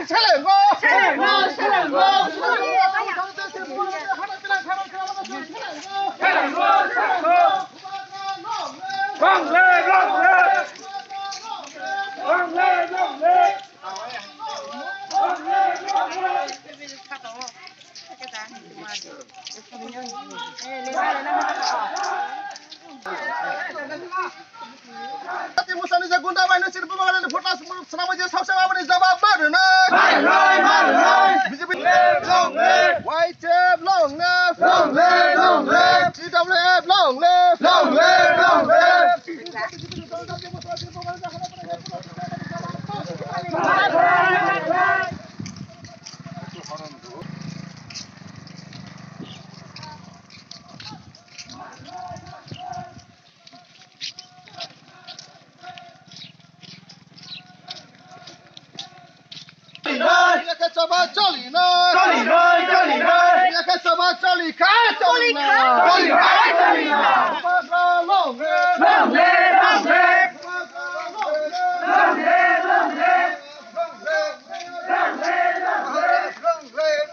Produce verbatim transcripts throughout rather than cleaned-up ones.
Selengo! Selengo! Selengo! Musani je gunda bai nang sini bubagra ni photo swnamwi je saksang aboni jawab ma rwnai. Ma rwnai, ma rwnai. B J P long live, long live. Y T F long live, long live. T W F long live, long live, long live. Yakhe choba choli no. Choli no, choli no. Yakhe choba choli kha, choli no. Choli kha, choli no. Long live, long live. Long live, long live. Long live, long live.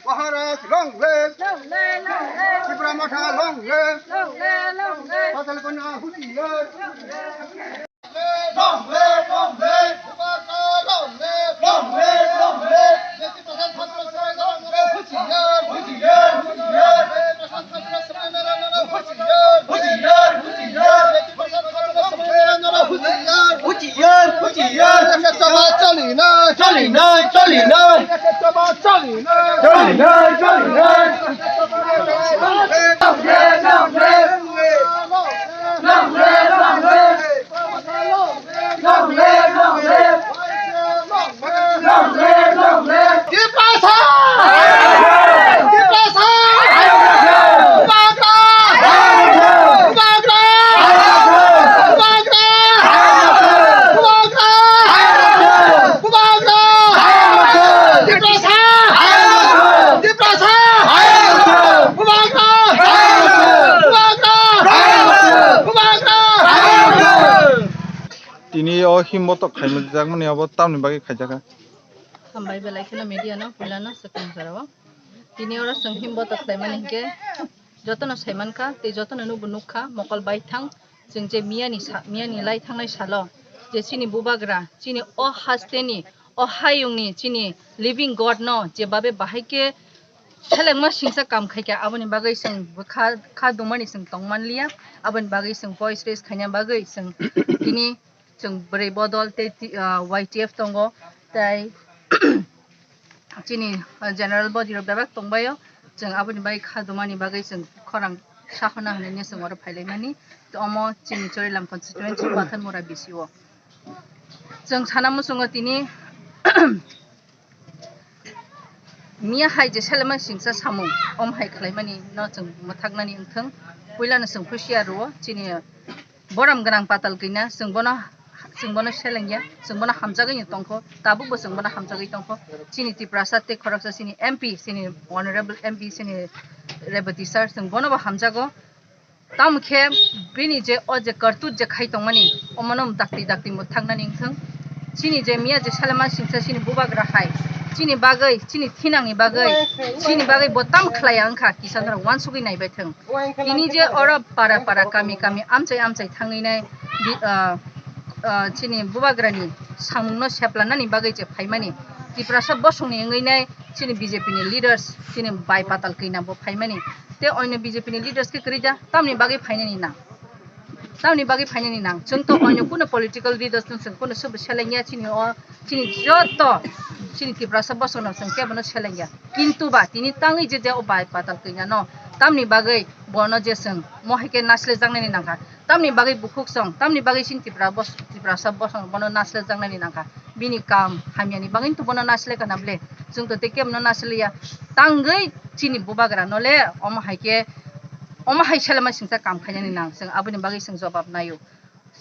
Maharaj, long live. Long live, long live. Tipra Motha, long live. Long live, long live. Patal Kanya, husi live. Long live, long live. Bubagra, long live. Long live, long live. Jyoti Prasad Chakma Sangha, husi live. Husi live, husi live. Prasad Chakma Sangha, husi live. Husi live, husi live. Huchiyar, huchiyar. Choli nai, choli nai. Choli nai, choli nai. Tiprasa! Tiprasa! Bubagra! Bubagra! Bubagra! Bubagra! Tiprasa! Tiprasa! Bubagra! Bubagra! Bubagra! Tini o himbotok khaijakmani abo tamni bagwi khaijakha? Hambai belai kheno media no, puila no, swkang jora o. Tini oro chwng himbotok khlaimani hinkhe jotono saimankha tei jotono nubo nukha mokol baithang. Chwng je miyani sa-, miyani lai thangnai salo je chini bubagra, chini o hasteni, o hayungni chini living God no je babe bahai khe selengma singsa kam khaikha, aboni bagwi chwng bwkha kha dumani chwng tongmanliya, aboni bagwi chwng voice raise khaina bagwi chwng tini chwng bwrwi bodol tei ti-, ah, Y T F tongo, tei chini, ah, general body rok bebak tongbaio, chwng aboni bagwi kha dumani bagwi chwng khorang sahona hinwi chwng oro phailaimani. Tei omo chini Chorilam constituency Pathanmura B C O. Chwng sana muchungo tini miya hai je selema singsa samung, om hai khlaimani no chwng mwthaknani wngthwng, puilano chwng husiar rwo, chini borom gwnang patal kina, chwng bono, chwng bono selengya, chwng bono hamjagwi no tongkho, tabukbo chwng bono hamjagwi tongkho, chini Tiprasa tei khoroksa chini M P, chini honorable M P, chini Rebati sir, chwng bono bo hamjago. Tamo khe bini je o je kartut je khai tongmani, omono dakti dakti mwthaknani wngthwng. Chini je miya je salema singsa chini bubagra hai, chini bagwi, chini thinangni bagwi, chini bagwi bo tamo khlaiya wngkha, kisa norok uansugwi naibaithwng. Tini je oro para para, kami kami, amchai amchai thangwi nai bi-, ah, ah, chini bubagrani samungno seplanani bagwi je phaimani, Tiprasa bosongni wngwi nai chini B J P ni leaders, chini bai patal kina bo phaimani. Tei oino B J P ni leaders khe kwrwi da, tamni bagwi phainani nang? Tamni bagwi phainani nang? Chwng to oino kuno political leaders no chwng kuno sobo selengya chini o, chini joto chini Tiprasa bosongno chwng kebono selengya. Kintu ba tini tangwi je je o bai patal kina no, tamni bagwi bono je chwng mohai khe naisle jaknani nangkha? Tamni bagwi bukhuk song, tamni bagwi chini Tipra bos-, Tiprasa bosong bono naisle jaknani nangkha? Bini kam hamyani bagwi to bono naisle kana ble? Chwng to tei kebono naisle ya. Tangwi chini bubagra no le omo hai khe, omo hai selema singsa kam khainani nang, chwng aboni bagwi chwng jobab naio.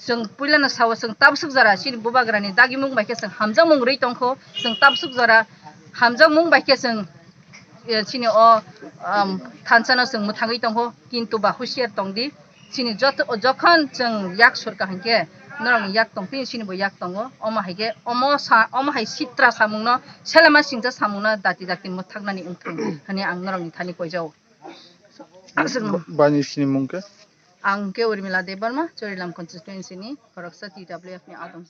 Chwng puilano sao, chwng tabsuk jora chini bubagrani dagimung bai khe chwng hamjakmung rwi tongkho, chwng tabsuk jora hamjakmung bai khe chwng, eh, chini o, um, thansano chwng mwthangwi tongkho, kintu ba husiar tongdi. Chini joto, jokhon chwng yak surka hinkhe norokni yak tongphio, chini bo yak tongo. Omo hai khe omo sa, omo hai sitra samungno, selema singcha samungno dati dati mwthaknani wngthang hwnwi ang norokni thani koijao. Aswkno. Bani sini mung khe? Ang khe Urmila Debbarma, Chorilam constituency ni khoroksa T W F ni adong.